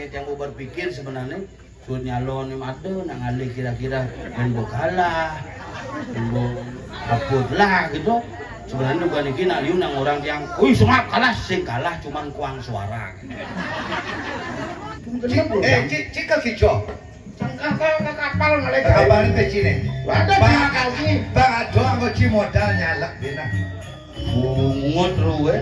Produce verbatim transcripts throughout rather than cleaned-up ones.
Yang mau berpikir sebenarnya, suruh nyalon yang ada, nak ngalih kira-kira yang mau kalah, yang mau kaput lah gitu. Sebenarnya bukan ini nak liu nang orang yang, wih, semangat kalah, sing kalah cuman kuang suara. Cik, eh, cik, cik ke kico. Cengkah ke, ke kapal ngalih. Ke kapal ke sini. Ada, terima kasih. Bang, ada aku ci modal nyalek dina. Bungut ruwe.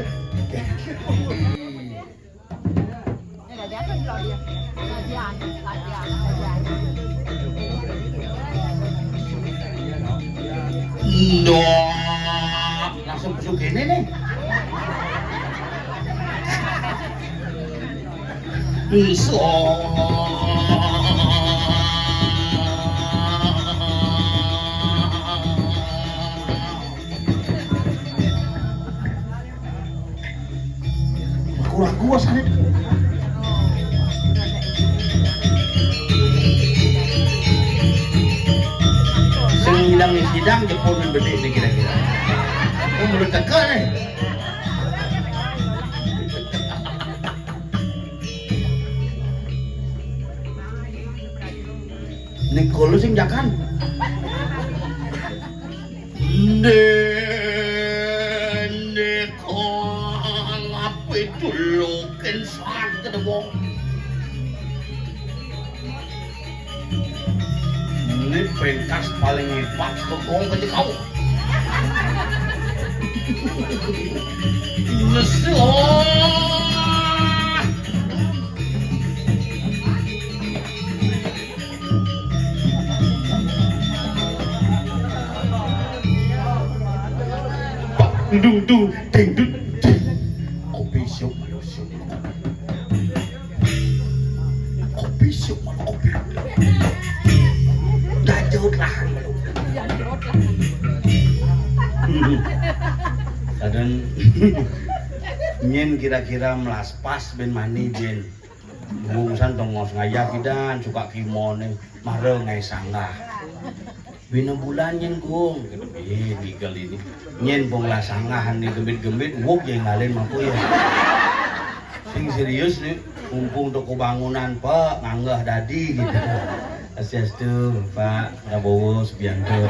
Ndak, langsung besuk ini nih. Iso. Aku ragu asane. Sing sidang jepun bedik nih kira-kira. Oh, belum teka nih. Niku lu sing jakan. Ndek, ndek, kok ngape dulu ken saged wong. Ini pentas paling hebat ke gong ke kau. Nesu. Dung, dung, ding, dung, ding. Kopi siup, malu siup. Kopi siup, malu kopi. Jajut lah, malu. Kadang nyen kira-kira melas pas ben mani, ben. Wong san tongos ngayah kidan, suka kimone, mara ngai sanggah. Bina bulan nyen, Gung. Gitu, "Ih, nigel ini." Nyen pong lah sanggahan nih gembit-gembit, wuk ya ngalin mampu ya. Sing serius nih, mumpung toko bangunan, Pak, nganggah dadi gitu. Swastiastu, Pak Prabowo Subianto.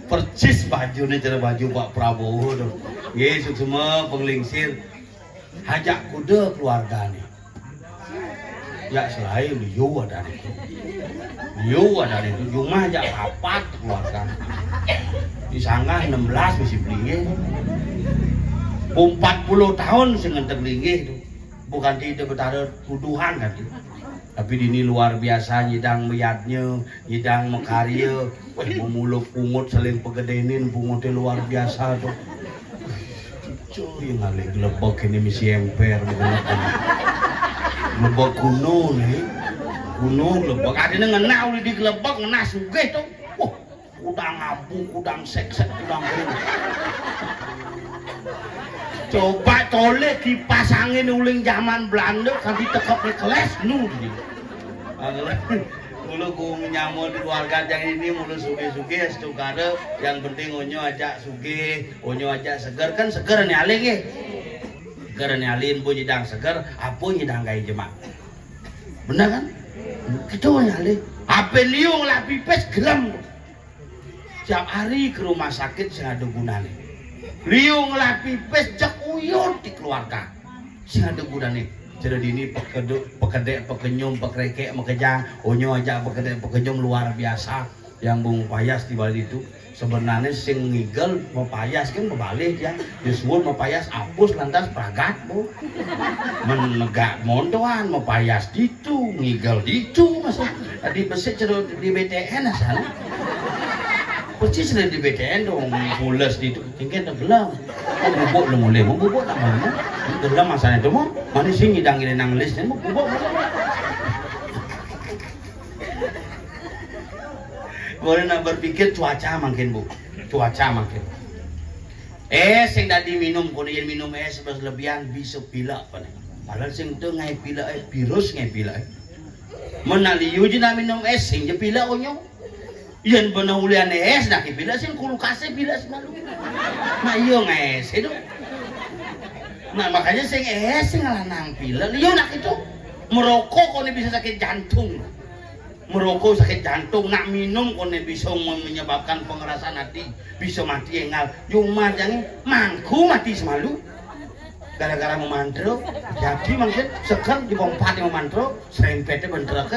Persis baju nih, cara baju Pak Prabowo tuh. Nggih, suksma penglingsir. Hajak kuda keluargane. Ya, selain liu adane tu. Liu adane tu, jumah jak papat keluarga. Disanggah enam belas mesti beli. Empat puluh tahun sing ngentek linggih tu. Bukan tidak betara tuduhan kan tu. Tapi dini luar biasa nyidang meyadnya, nyidang makarya. Weh, memula pungut saling pegedenin, pungutnya luar biasa tu. Cuy, ngalih gelebek ini misi emper, gelebek kuno nih. Kuno gelebek. Adanya ngena udah digelebek, ngena sugih tu. Wah, kudang abu, kudang seksek, kudang kering. Coba toleh kipas angin uling zaman Belanda, kan ditekep di keles, nu dia. Mula ku menyambut keluarga yang ini, mula sugih-sugih, setukara, yang penting onyo ajak sugih, onyo ajak seger, kan seger ni alih nggih. Seger ni alih, bu nyidang seger, apa nyidang kai jemak. Benar kan? Kita ni alih. Apa liung lah pipis, gelem. Tiap hari ke rumah sakit sing ada gunane. Liu ngelah pipis jak uyut di keluarga. Sing ada gunane. Cara dini pekeduk, pekedek, pekenyum, pekrekek, mekejang. Onyo aja pekedek, pekenyum luar biasa. Yang bung payas di balik itu. Sebenarnya sing ngigel mepayas kan bebalik ya. Disuwun mepayas apus lantas pragat, Bu. Menegak mondoan mepayas ditu, ngigel ditu, masa. Tadi besik cerut di B T N asal. Persis cerut di B T N dong, pules ditu. Tinggal tenggelam. Oh, bubuk lu mulai, mau bubuk tak mau. Tenggelam asal itu, mau. Mana sing ngidang ini nang list, mau bubuk. Boleh nak berpikir cuaca makin, Bu. Cuaca makin. Eh, sing tadi minum, kono yen minum es sebelas lebihan bisa pilek, pane. Padahal sing tu ngai pilek, eh, virus ngai pilek, eh. Menaliu je nak minum es, sing je pilek onyo. Yen bener ulian es, nak pilek sing kulkas e pilek semalu. Mak iyo ngai es itu. Nah, makanya sing eh sing lanang pilek. Yo nak itu merokok kok bisa sakit jantung. Merokok sakit jantung, nak minum kok bisa menyebabkan pengerasan hati, bisa mati engal. Cuma jangan mangku mati semalu. Gara-gara memantro, jadi mungkin seker di pompat yang memantro, serempetnya bentrok.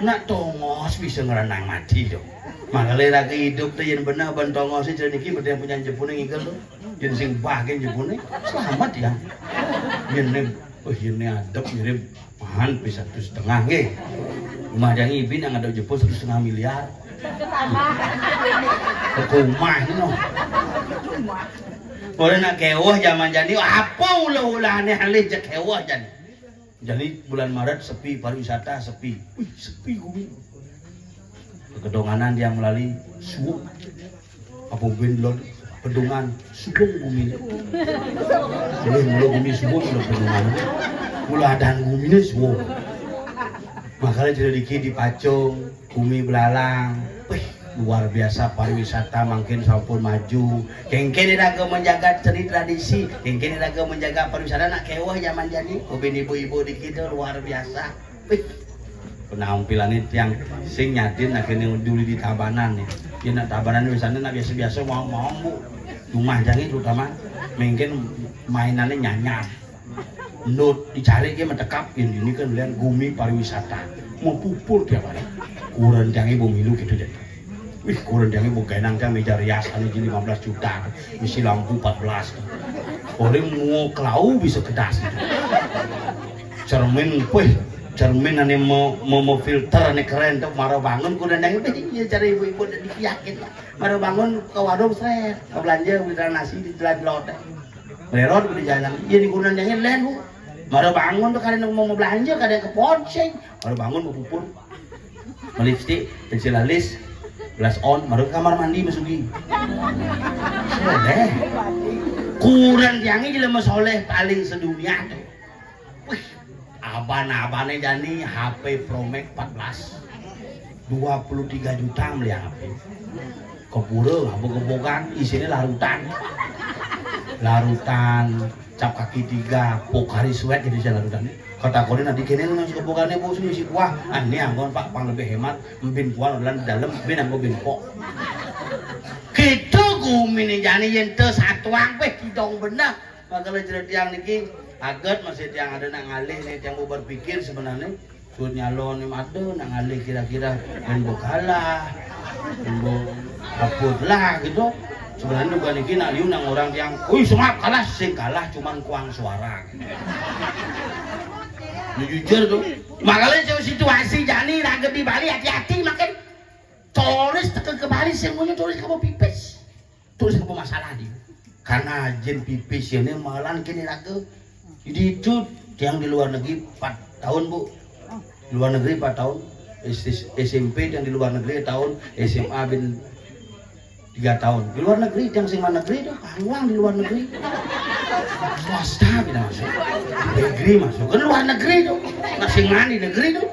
Nak tongos bisa ngerenang mati dong. Makanya lagi hidup tuh yang benar ben tongos itu niki berarti yang punya jepun yang ngigel tuh. Yen sing bah ki njebune selamat ya. Yen ne, oh yen ne adep mirip mahan wis satu setengah nggih. Rumah yang ibi nang ada jebul satu setengah miliar. Ke rumah no. Boleh nak kewah zaman jani apa ulah-ulahane alih je kewah jani. Jadi bulan Maret sepi, pariwisata sepi. Wih, sepi gumi. Kedonganan yang melalui suwung. Apa ben lon kedongan suwung gumi. Jadi mula gumi suwung mula kedongan. Mula adan gumine suwung. Makanya jadi dikit di Pacung, gumi belalang. Wih, luar biasa pariwisata makin sampun maju. Kengkene raga menjaga seni tradisi, kengkene raga menjaga pariwisata nak kewah zaman jani. Ubin ibu-ibu di kita luar biasa. Wih, penampilannya tiang sing nyadin akhirnya dulu di Tabanan nih. Ya nak Tabanan biasanya nak biasa-biasa mau-mau bu. Rumah jangi terutama mungkin mainannya nyanyar. Nut dicari dia mentekap yang ini kan lihat gumi pariwisata. Mau pupur tiap hari. Kurang jangi bu milu gitu jadi. Wih, kurang jangan mau genang kan meja rias anu jadi lima belas juta, isi lampu empat belas. Oleh mau kelau bisa kedas. Cermin, wih, cermin ane mau mau mau filter ane keren tuh mara bangun kurang jangan iya cari ibu-ibu dan dipiakin lah. Mara bangun ke warung seret, ke belanja beli nasi di jalan loteng. Merot di jalan, iya di kurang jangan len bu. Mara bangun tuh kadang mau mau belanja, kadang ke ponseng, mara bangun mau pupur. Melipstik, pensil alis, blush on, baru ke kamar mandi masuki. Soleh. Kurang tiangnya jelema soleh paling sedunia tuh. Wih, abana-abane jani H P Pro Max empat belas. Dua puluh tiga juta beli H P. Ke pura, apa kebogan, isinya larutan. Larutan, cap kaki tiga, Pocari Sweat jadi saya larutan. Kata kau nanti kene nang suka bukannya bos ini si kuah. Ah, ini anggon pak pang lebih hemat. Mbin kuah dalam di dalam, mbin anggo bin kok. Kita gumi nih jani yen te satuang peh kidong bener. Makanya cerita tiang niki aget masih tiang ada nak ngalih nih tiang mau berpikir sebenarnya. Sud nyalon nih ada nak ngalih kira-kira yang mau kalah, yang mau kaput lah gitu. Sebenarnya bukan niki nak liu nang orang tiang, wih semap kalah, sing kalah cuman kuang suara. Ini jujur tuh. Makanya jauh situasi jani raga di Bali hati-hati makin toris teke ke Bali sing punya toris kamu pipis. Toris kamu masalah di. Karena jin pipis ini malan kini raga. Jadi itu yang di luar negeri empat tahun bu. Luar negeri empat tahun. S- SMP yang di luar negeri tahun, S M A bin tiga tahun. Di luar negeri yang sing mana negeri itu pangwang di luar negeri. Swasta kita masuk. Negeri masuk ke luar negeri itu. Masing mana negeri itu?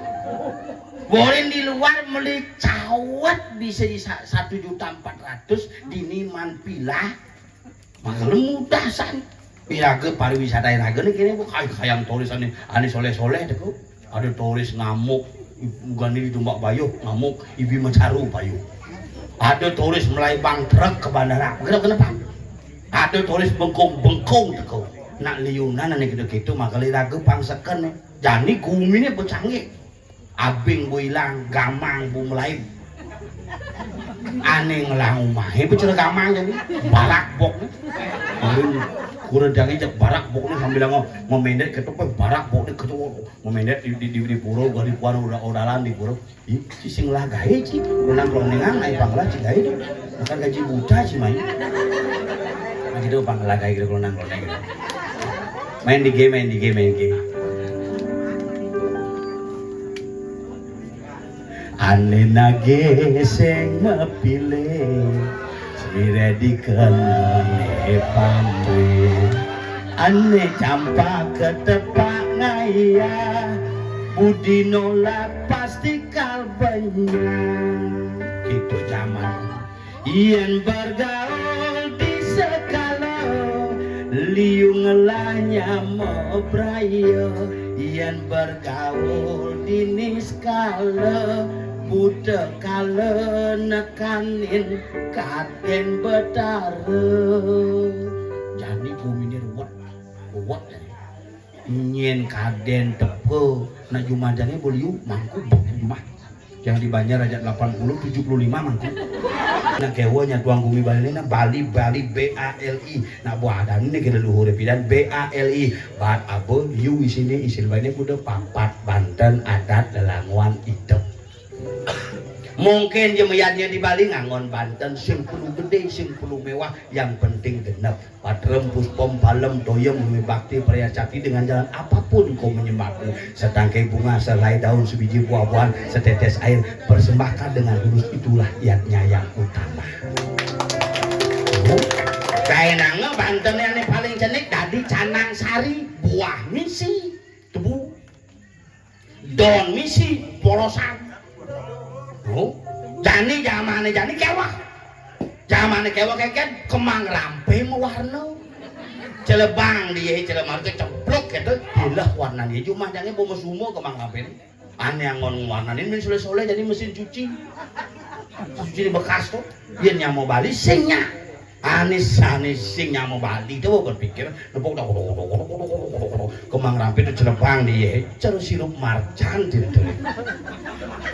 Boleh di luar beli cawet bisa di sa- satu juta empat ratus dini man pila. Maka mudah san. Piraga pariwisata raga nih kini bu kayak kayang tulisan nih ani soleh soleh tuh. Ada turis ngamuk, bukan ini tumbak bayuh, ngamuk, ibi mecaru bayuh. Ada turis melai bang truk ke bandara, kenapa kenapa? Ada turis bengkong-bengkong teko. Nak liunan ane gitu-gitu makali raga pangseken nih. Jani gumi nih bercanggih. Abing bu ilang, gamang bu melai. Ane ngelang umah, he bicara gamang jadi barak bok nih. Kurang kurang jangan cek barak bok nih sambil ngomong memendet ketuk barak bok nih ketuk. Memendet di di di, di pura gua di puan udah odalan di pura. Ih, si sing lah gawe ci, menang ronengan naik panglah ci gawe tuh. Makan gaji buta ci main. Nah gitu panglah gawe gitu menang ronengan. Main di game, main di game, main game. Ane nage sing mepile. Sire dikenane pamrih. Ane campak ketepak ngaya. Budi nolak pasti kal benyang. Gitu zaman. Yen bergaul di sekala Liu ngelah nyama braya, yen bergaul dini sekala, buta kala nekanin kaden betara. Jani bumine ruwet, ruwet jani. Nyen kaden teka, nak jumah jani beliu mangku bek jumah. Yang di Banjar aja delapan puluh, tujuh puluh lima mangku. Nak kewa nyatuang bumi Bali ni, nak Bali, Bali, B A L I. Nak buah adan ni kena luhur pidan, B A L I. Bat apa, liu isine, isin Bali ni kuda papat, banten, adat, lelanguan, idep. Mungkin je meyadnya di Bali ngangon banten, sing perlu gede, sing perlu mewah, yang penting genep. Patrem puspem palem toyem meme bakti perayasakti, dengan jalan apapun kau menyembahku. Setangkai bunga, sehelai daun, sebiji buah-buahan, setetes air, persembahkan dengan tulus, itulah yadnya yang utama. Kainanga banten yang paling cenik dadi canang sari, buah misi, tebu. Don misi porosan. Oh, jani jamane jani kewah. Jamane kewah keket kemang rampe mewarna. Celebang dia, celebang ke ceplok gitu, pindah warna dia. Cuma jangan bawa semua kemang rampe ni. Ane angon warna ni min soleh-soleh jadi mesin cuci. Cuci di bekas tuh. Dia nyamo Bali singnya. Anis, anis sing nyama Bali tu berpikir, nepuk dah, kemang rampe tu celebang dia, cara sirup marjan dia tu.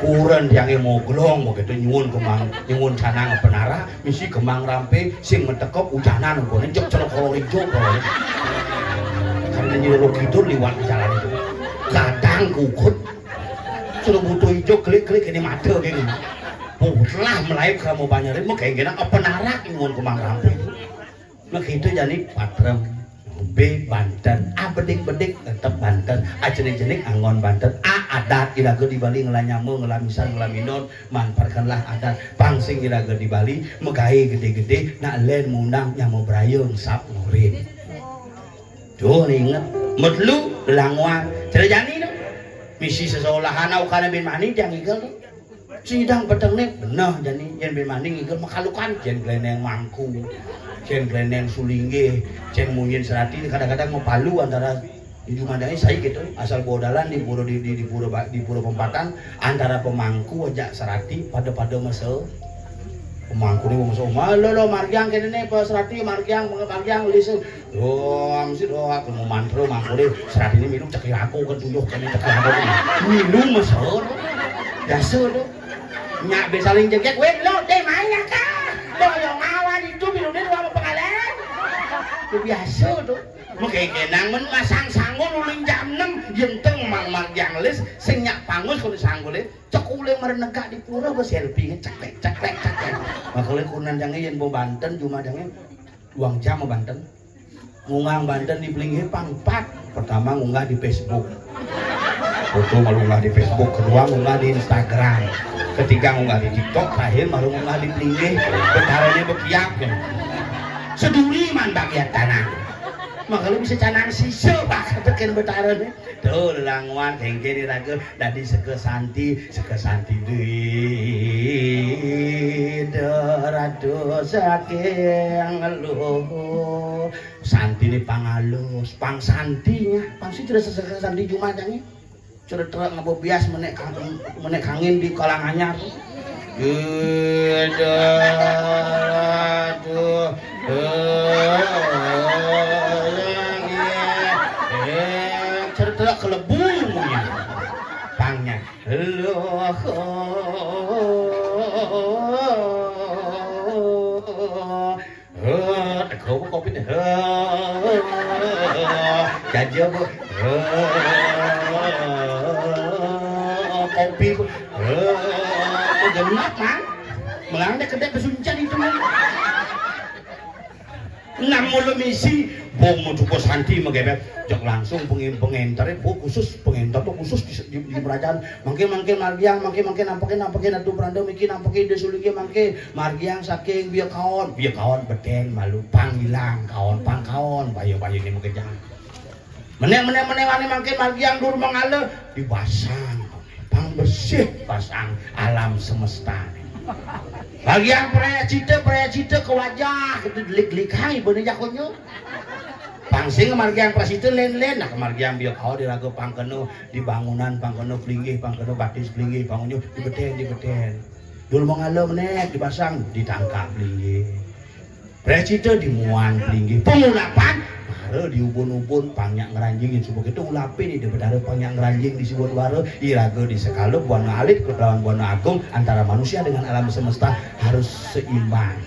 Kuren tiangnya moglong begitu, nyuwun kemang, nyuwun canang penara, misi kemang rampe, sing metekep ujanan, kau ni jok celok kolor hijau kau ni. Karena nyuruh tidur liwat jalan itu. Kadang kukut, sudah butuh hijau, klik-klik ini mata dia ni. Putlah melayu kamu banyak, mau kayak gini, apa narak nyuwun kemang rampe. Nah, gitu jani patrem. B banten, A bedik-bedik tetep banten, A jenik-jenik anggon banten, A adat iraga di Bali ngelah nyama, ngelah misan, ngelah minot, manfaatkanlah adat. Pang sing iraga di Bali, megae gede-gede, nak len mundang nyama braya ngesap ngurin. Tuh, inget. Metelu, languan. Cara jani tu. Misi sesolahan, au kana bin mani, tiang igel tu. Sidang peteng ni, beneh jani, yen bin mani ngigel makalukan, yen gleneng mangku, yen gleneng sulinggih, yen munyin serati, kadang-kadang mapalu antara di jumah dai sai gitu, asal bawa dalan di pura, di, di, di pura ba-, di pura pempatan, antara pemangku ajak serati pada-pada masa pemangku ni masa, "Lo, lo, margiang kene ni, apa serati, margiang, margiang, lise." Doang sih doang, aku mau mantra mangkule, serati ini minum cekil aku kan tuyuh kan cekil aku kan. Minum mesor. Biasa tu. Nyak be saling jegek, "Weh, lo, deh, main ya kah? Lo, yang ngawan itu minumnya dua apa pengalen?" Itu biasa tu. Mungkin kenang men masang sanggul uling jam enam, jenteng mang margiang lis, sing nyak pangus kalau sanggul, eh. Cek uling merenegak di pura, be selfie, ceklek, ceklek, ceklek. Makanya kunan jangan yen mau banten, cuma jangan. Duang jam banten. Ngunggah banten di pelinggih pang empat. Pertama ngunggah di Facebook. Foto malu ngunggah di Facebook, kedua ngunggah di Instagram. Ketiga ngunggah di TikTok, terakhir baru ngunggah di pelinggih. Betaranya bekiak ya. Seduri man bagian tanah. Maka lu bisa canang sisa bak tekan betara ni. Tuh, lelanguan kengke ni raga dadi seka santi, seka santi di ratu saking luhur. Santi ni pangalus, pang santinya, pang si terus seka santi Jumat ni. Cerita ngapa bias menek kang-, menek kangin di Kalang Anyar. Ida, aduh, eh, eh, cerita kelebu punya. Pangnya. Loh. Eh, teko apa kopi ni? Eh, jaja apa? Eh, kopi apa? Eh, genap, Mang. Melang dia kedek besuncan itu, Mang. Enam mulu misi, bom mau cukup santi magebet. Jok langsung pengin-, pengentar, bu khusus pengentar tu khusus di, di, di kerajaan. Mangke, mangke margiang, mangke, mangke nampakin, nampakin atu peranda miki, nampakin dia sulingi, mangke. Margiang saking biakaon, biakaon beden malu, pang ilang kaon, pang kaon, bayu-bayu ni makejang. Meneng, meneng, meneng, ane mangkin margiang dur mangala, dibasang, pang bersih basang alam semesta. Margiang prayacita, prayacita ke wajah, gitu, delik-delik hai, bene jakonyo. Pang sing kamargiang prasida lén-lén, nah kamargiang biakawa iraga pang kena di bangunan, pang kena plinggih, pang kena batis plinggih, pang unyu dibedén, dibedén. Dul mangala menék dipasang, ditangkap plinggih. Prasida dimuang plinggih. Pangulapan, mara diubun-ubun, pang nyak ngranjing, suba kéto ulapé Ida Betara pang nyak ngranjing di siwa duara, iraga di sekala buana alit kelawan buana agung antara manusia dengan alam semesta harus seimbang.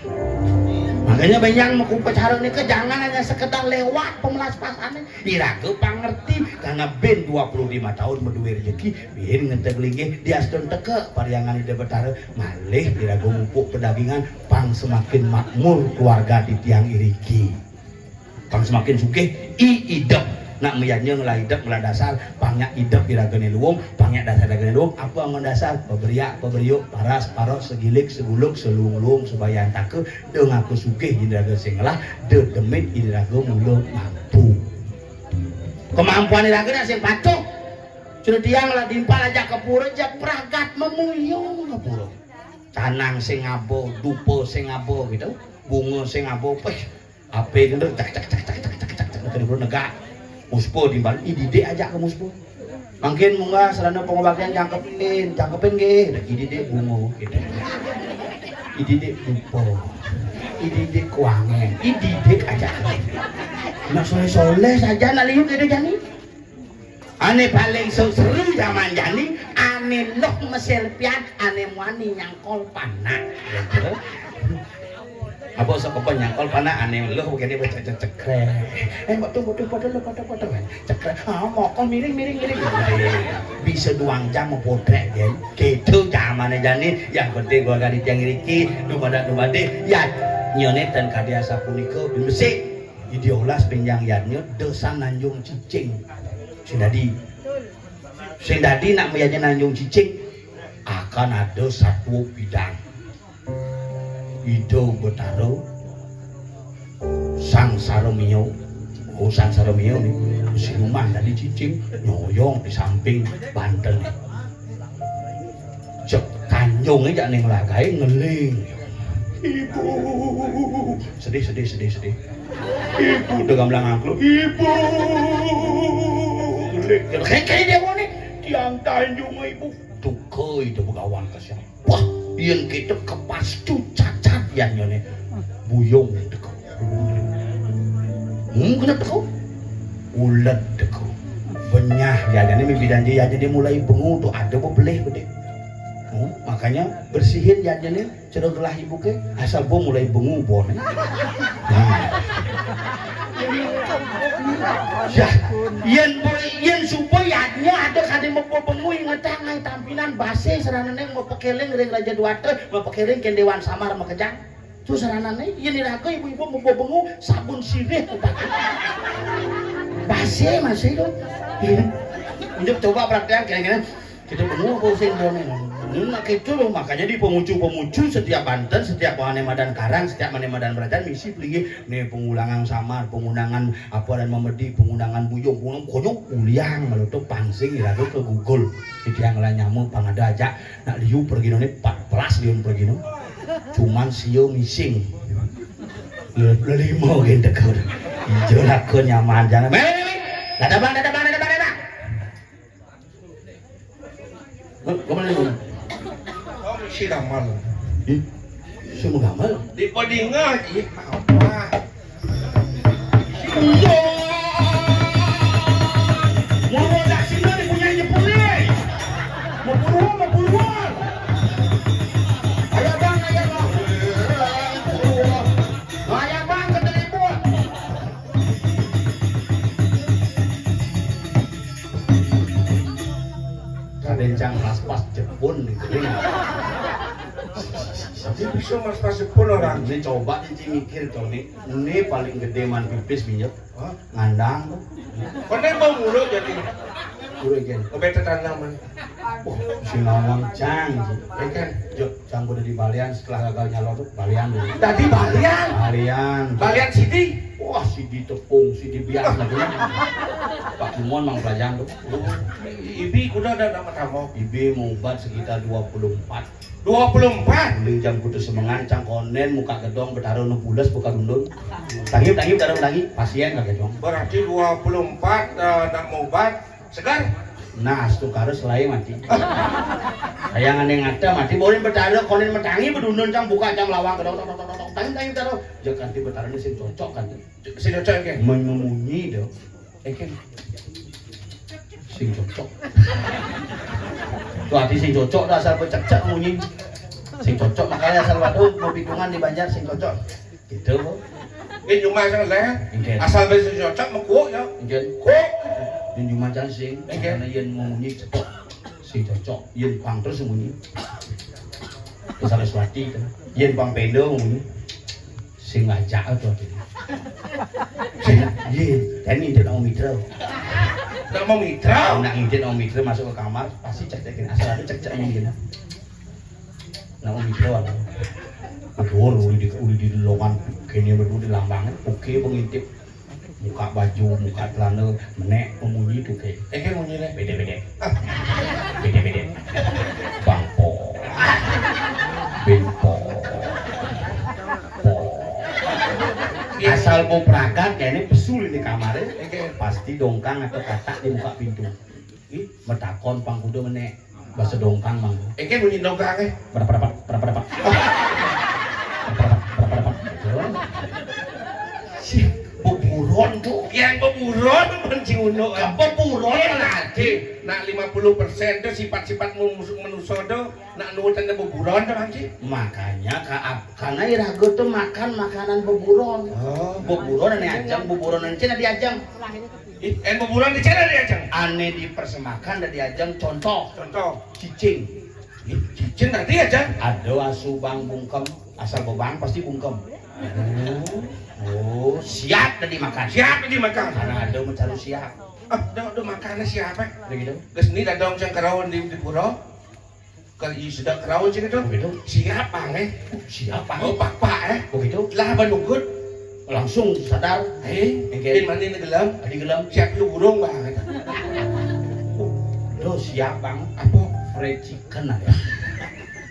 Makanya benjang maka upacara nika jangan hanya sekedar lewat pemelaspasané. Iraga pang ngerti karena bin dua puluh lima tahun madué rejeki, bin ngenteg linggih diastun teka parhyangan Ida Betara, malih iraga mupuk pedagingan pang semakin makmur keluarga titiang iriki. Pang semakin sugih, i idep. Nak mayadnya ngelah idep, ngelah dasar, pang nyak idep iragané luung, pang nyak dasar iragané luung, apa anggon dasar? Paberiak, paberiuk, paras, paros, segilik, seguluk, selunglung, subayantaka, da ngaku sugih iraga sing ngelah, da demit iraga mula mampu. Kemampuan iraga nak sing patuh. Sudah tiang lah timpal ajak ka pura, jak pragat mamuyung ka pura. Canang sing aba, dupa sing aba gitu, bunga sing aba, peh, Apé gendut, cak, cak, cak, cak, cak, cak, cak, cak, cak, negak. Muspa timbal, i didik ajak ka muspa. Mangkin munggah sarana pangobatan jangkepin, jangkepin nggih, dah i didik bunga, gitu. I didik dupa. I didik kuangen, i didik ajak. Nak soleh-soleh saja nak liu gitu jani. Ané paling seru jaman jani, ané luh mesil pian, ané muani nyangkol panak. Gitu. Apa sok kepen nyangkol panak, ané luh begini baca cekrek. Eh, mbok tuh, mbok tuh, pada lu, pada, pada, kan. Cekrek. Ah, mokol miring, miring, miring. Bisa duang jam mau podrek, ya. Gitu jamané jani, yang penting gua kali tiang iriki, dumadak, dumadik, ya. Nyone ten kadi asapunika, bin besik. Idiolas benjang yadnya, desa Nanjung Cicing. Sing dadi. Sing dadi nak mayadnya Nanjung Cicing, akan ada satwa bidang. Ida Betara, Sang Saramia. Oh, Sang Saramia ni, siluman dadi cicing, nyoyong di samping banten. Cek kanjungé jak ning lagaé ngeling. Ibu. Sedih, sedih, sedih, sedih. Ibu, da gamblang angklung. Ibu. Ngeling. Kayak, kayak dia mau nih. Tiang tanjung, Ibu. Duka Ida Begawan kasihan. Wah, yén kéto kepastu cacat yén nyone. Buyung teka. Hmm, kenapa teka? Ulet teka. Benyah ya, jadi mimpi janji ya, jadi mulai bengu tuh ada bebelih gede. Hmm, makanya bersihin ya, jadi cara gelah ibu ke, asal bo mulai bengu bon. Nah. Ya, yén bo, yén suba yadnya ada kadé mapa bengu ingetang ai tampinan basé saranané mapakéling ring Raja Dwata, mapakéling kén Déwan Samar makejang. Tuh saranané, yén iraga ibu-ibu mapa bengu sabun sirih utak. Basé masih tuh. Iya. Unjuk coba perhatian kira-kira. Kita bengu apa sing doné? Hmm, nak gitu loh, makanya di pemucu-pemucu setiap banten, setiap mané madan karang, setiap mané madan berajan misi pelinggih né pengulangan samar, pengundangan apa dan memedi, pengundangan buyung, pengundangan konyol uliang malu tuh pangsing iraga ke Google. Jadi yang lah nyamuk pang ada aja nak liu pergi noné empat belas liu pergi no. Cuman sio mising. Le- Lima gitu kan. Ijo lah ke nyaman jangan. Meh, meh, meh. Dadah bang, dadah bang, dadah bang, dadah. Kemana lu? Si Ramal. Ih, si Ramal. Di Padingah, ih, apa? Iya. Mau roda sini dipunyai Jepun nih. Mau buruan, mau buruan. Ayo bang, ayo bang. Ayo bang, ke Tribun. Kadén cang raspas Jepun gitu. Tapi bisa mas pas Jepun orang. Ini coba cici mikir tuh nih. Ini paling gede man pipis minyak. Hah? Ngandang tuh. Kone mau mulu jadi. Mulu jadi. Lebih tetanaman. Wah, si ngawang cang. Ya kan? Jok, cang udah di balian setelah gagal nyalon tuh balian dulu. Tadi balian. Balian. Balian sini. Wah, si ditepung, si dibias lagi. Pak Cuma mang pelajaran tuh. Ibi kuda ada nama tamu. Ibi mau obat sekitar dua puluh empat. Dua puluh empat. Uling jam kudu semengan cangkonen muka gedong betara nu pules buka dundun. Tangi, tangi, betara tangi. Pasien kagak dong. Berarti dua puluh empat, eh, nak mau obat segar. Nah, astukara selain mati. Kayak aneh ngata mati, boleh betara konen metangi bedundun cang buka cang lawang gedong tok tok tok tok. Tangi, tangi, betara. Jek kanti betara ini sing cocok kanti. Sing cocok, oke. Memunyi dong. Eken. Sing cocok. Tuh hati sing cocok dah asal becek-cek munyi. Sing cocok makanya asal waktu mau pitungan di Banjar sing cocok. Gitu. Ini cuma asal saya. Oke. Asal bisa cocok mekuk ya. Oke. Kuk. Ini cuma sing. Oke. Karena yen mau munyi cetok. Sing cocok. Yen pang terus munyi. Saraswati kan. Yen pang pendo munyi. Sing ngajak tuh. Sing, iya, kan ini tidak mau mitra. Nak mau mitra? Nak ngintip nak mau mitra masuk ke kamar, pasti cek-cekin asal ada cek-cek mungkin. Nak mau mitra ada. Betul, udah di udah di lowongan kene berdua di lambangan, oke pengintip. Buka baju, buka celana, menek pemunyi tuh kayak. Eh, kayak munyi deh. Beda-beda. Beda-beda. Bangpo. Bimpo. Po. Asal mau pragat ya ini pesul ini kamarnya. Oke. Pasti dongkang atau katak di muka pintu. Ih, metakon pang kuda menek. Bahasa dongkang mang. Eke bunyi dongkang eh. Berapa dapat? Berapa dapat? Berapa dapat? Berapa dapat? Gitu. Si beburon tuh. Yang beburon pancing uno kan. Beburon lagi. Nak lima puluh persen tuh sifat-sifat musuh manusia tuh. Nak nurutan beburon tuh anjing. Makanya ka ap- karena irago tuh makan makanan beburon. Oh. Beburon ane ajeng, beburon ane cina diajeng. Ih, en beburon di cina diajeng. Ane dipersembahkan dan diajeng contoh. Contoh. Cicing. Ih, cicing tadi aja. Ada asu bang bungkem, asal bebang pasti bungkem. Oh, oh, siap tadi makan. Siap tadi makan. Karena ada mencari siap. Ah, udah, udah makannya siapa? Udah gitu. Geus ni dadong cangkerawan di, di pura. Kalau iya sudah kerawan sih gitu. Begitu. Siap bang eh. Siap bang. Oh pak pak eh. Begitu. Lah banukut. Langsung sadar. Eh, Engke. Bin mandi di gelam. Di gelam. Siap lu burung bang. Lo siap bang. Apa? Fried chicken ada.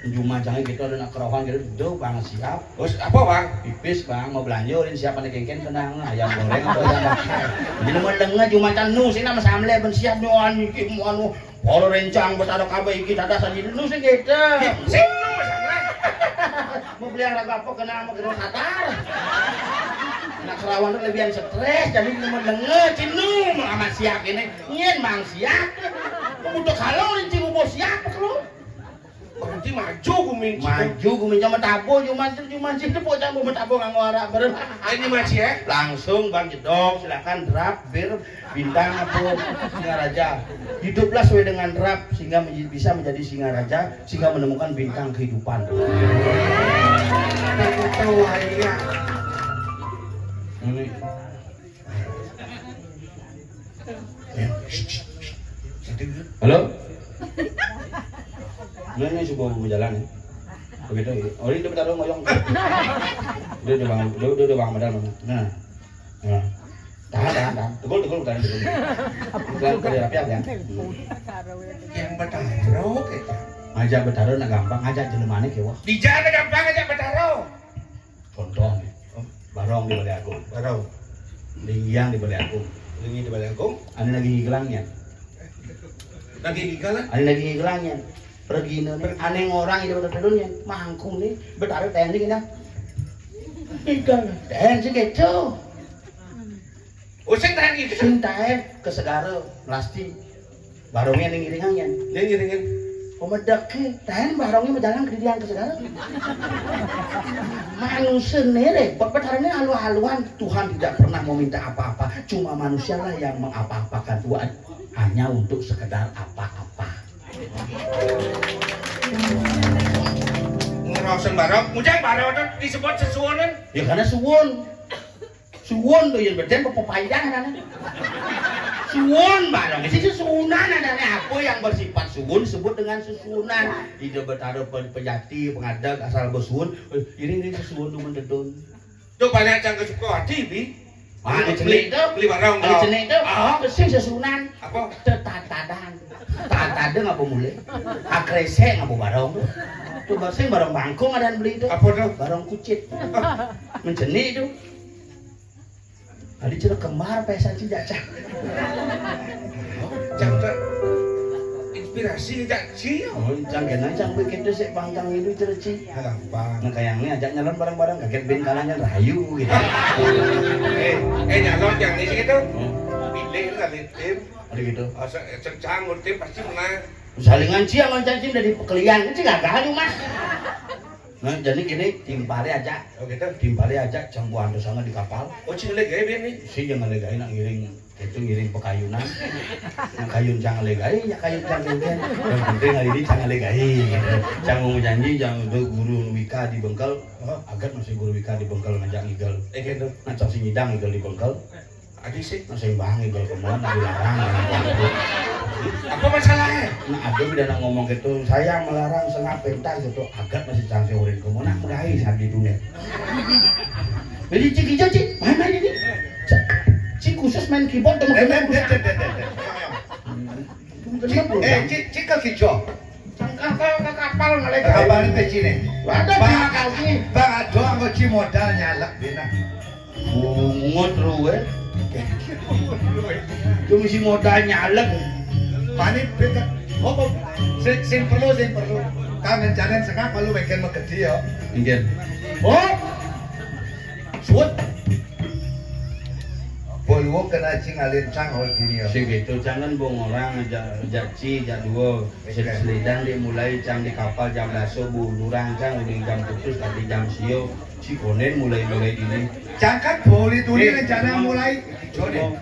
Cuma jangan gitu ada nak kerawan gitu. Duh bang siap. Terus apa bang? Pipis bang mau belanja ulin siap ada kengken tenang ayam goreng apa ayam bakar. Jadi mau dengar cuma can nu sih nama samle ben siap nu anu iki mau anu Polo rencang betara kabeh iki dadas anjing nu sing gede. Sing nu masalah. Mau beli raga apa kena mau kena satar. Nak kerawan tuh lebihan stres jadi cuma denger cinu amat siap ini. Nyen mang siap. Udah kalau rinci bos siap lu. Berarti maju gumin. Maju gumin sama tabo cuma cuma sih tepuk tabo sama tabo nganggo arak bareng. Ini masih ya. Langsung bang jedok silakan drap bir Bintang apa? Singaraja. Hiduplah sesuai dengan rap sehingga menj- bisa menjadi Singaraja, sehingga menemukan bintang kehidupan. Tahu aja. Ini. Ya. Halo? Ini, ini sebuah jalan ya. Begitu. Oh, ini udah taruh ngoyong. Dia udah bang, dia udah bang modal mana? Nah. Nah. Tahan, tahan, tahan. Tegul, tegul, tahan, tegul. Bukan kerja rapi apa ya? Yang Betaro kita. Ngajak Betaro nak gampang, ngajak jelemane kewah. Di jalan gampang ngajak Betaro. Contoh nih. Oh. Barong di Balai Agung. Barong. Linggiang di Balai Agung. Linggiang di Balai Agung. Ane lagi ngigelang ya. Lagi ngigelang? Ane lagi ngigelang ya. Pergi nih. Aneh orang itu betul nih. Mangkung nih. Betaro tending dah. Ikan. Ten sih gitu. Oh, sing tahan gitu. Sing tahan ke segara plastik. Barongnya ning iringan. Ning iringan. Pemedeke, tahan barongnya berjalan ke didian ke segara. Manusia nere, berpecarannya halu-haluan. Tuhan tidak pernah meminta apa-apa. Cuma manusialah yang mengapa-apakan Tuhan hanya untuk sekedar apa-apa. Ngerosen barong, mujang barong itu disebut sesuunan. Ya karena suwun. Suwun tuh yang berarti apa pepayang kan? Suwun barang itu susunan adanya apa yang bersifat suwun disebut dengan susunan. Ida bertaruh pe- pejati pengadeg asal bersuwun. Eh, ini ini suwun tuh mendedun. Tuh banyak yang kesuka hati bi. Mana cenik tu? Beli barang. Ada cenik tu. Ah. Sing sesunan. Apa? Tetatadan. Tatadeng apa mulai? Akresek apa barang tu? Tu sing barang bangkung ada beli tu. Apa tu? Barang kucit. Mencenik tu. Tadi cerita kembar pesan ci Cak. Cang, Cang. Inspirasi Cak Ci. Oh, Cang kena Cang bikin tu sik pangkang itu cerita ci. Ah, gampang. Nah, kayak ini ajak nyalon bareng-bareng, kaget bin kalahnya rayu gitu. Eh, eh, nyalon yang ini gitu. Hmm. Pilih lah, tim. Ada gitu. Asa, eh, Cang, tim pasti menang. Salingan ci sama Cang Cim dari pekelian, ci gagal, Mas. Nah, jadi gini, timpali aja. Oh, gitu. Timpali aja, Cang Buando sana di kapal. Oh, ci ngelegai biar nih. Si yang ngelegai nak ngiring, itu ngiring pekayunan. Nah, kayun Cang ngelegai, ya kayun Cang ngelegai. Yang penting hari ini Cang ngelegai, gitu. Cang mau janji, Cang itu guru Wika di Bengkel. Oh. Agat masih guru Wika di Bengkel ngajak ngigel. Eh, gitu. Nah, Cang si nyidang ngigel di Bengkel. Adi sih. Nah, sing bang ngigel kemana dilarang. Apa masalahnya? Nah, ada beda nak ngomong gitu. Saya melarang sengak pentas gitu. Agat masih Cang sing urin kemana? Megai saat di dunia. Jadi cik hijau cik, mana ini? Cik, cik khusus main keyboard teman Eh, eh, eh, eh, eh, eh. Cik, eh, cik, cik ke hijau. Cangkang ke, ke kapal ngelegai. Kapal ini cine. Waduh, Bang, terima kasih. Bang, aduh, aku ci modal nyalek, Bina. Bungut ruwe. Cuma si modal nyalek. Mani beda. Apa? Sing, sing perlu, sing perlu. Kang ngencanen sengak malu weekend megedi ya. Inggih. Oh. Suwet. Boluwung kena cing alin Cang hol dini ya. Sing gitu, jangan bong orang aja, aja ci, aja dua. Sel-, selidan di mulai Cang di kapal jam daso, bu durang Cang, uling jam putus, tadi jam sio, si konen mulai-mulai dini. Cang kan boleh tuli Eh, rencana cuma mulai. Cone. Oh,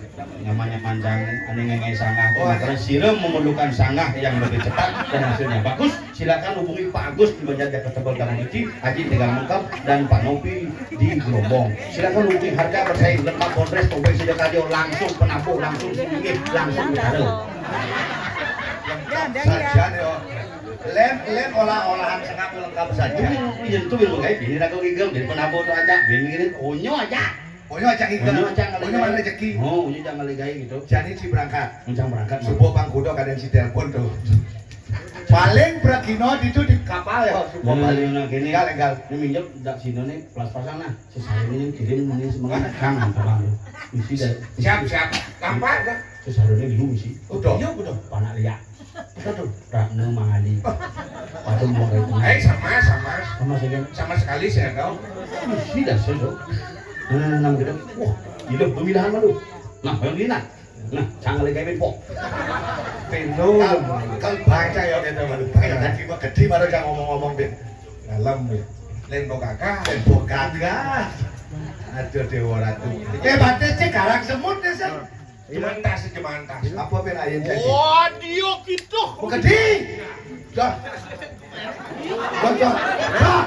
namanya panjang, ane ngengai sanggah. Oh, makanya sira memerlukan sanggah yang lebih cepat dan hasilnya bagus. Silakan hubungi Pak Agus di Banjar Jakarta Tebel Damun Iti, Haji Tegal Mengkam, dan Pak Nopi di Gerombong. Silakan hubungi harga bersaing lengkap Polres, Polres Sidoarjo, langsung penabuh, langsung singgih, langsung ditaruh. Lengkap saja yo. Lem, lem olah-olahan sengak lengkap saja. Ini tuh yang kayak gini, aku gigam, jadi penabuh tuh aja, gini, gini, onyo aja. Onyo aja gigam. Onyo aja ngalegai. Onyo mana rezeki? Oh, onyo aja ngalegai gitu. Jani si berangkat. Mencang berangkat. Subuh pangkudo kadang si telepon tuh. Paling prekino itu di kapal ya, subuh Nah, balik. Nah, nah, gini. Tinggal, tinggal. Ini minjem dak sino nih, pelas-pasan lah. Sesarene kirim muni semangat kang teman. Misi dah. Siap, siap. Gampang dah. Sesarene lu misi. Udah. Iya, udah. Panak liak. Kita tuh Ratna Mangali. Patung buang itu. Eh, sama, sama. Sama saja. Sama sekali saya tahu. Misi dah saya tahu. Nah, nah, nah, gitu. Wah, gila pemilihan malu. Nah, yang ini nah. Nah, jangan lagi kayak pok. Pino. Kal baca ya kita malu. Baca tadi mah gede baru jangan ngomong-ngomong deh. Dalam ya. Lembo kakak. Lembo kakak. Aduh Dewa Ratu. Eh, batis sih karang semut ya, Sen. Jemantas, jemantas. Apa pin ayen jadi? Wadio gitu. Gede. Dah. Dah, dah. Dah.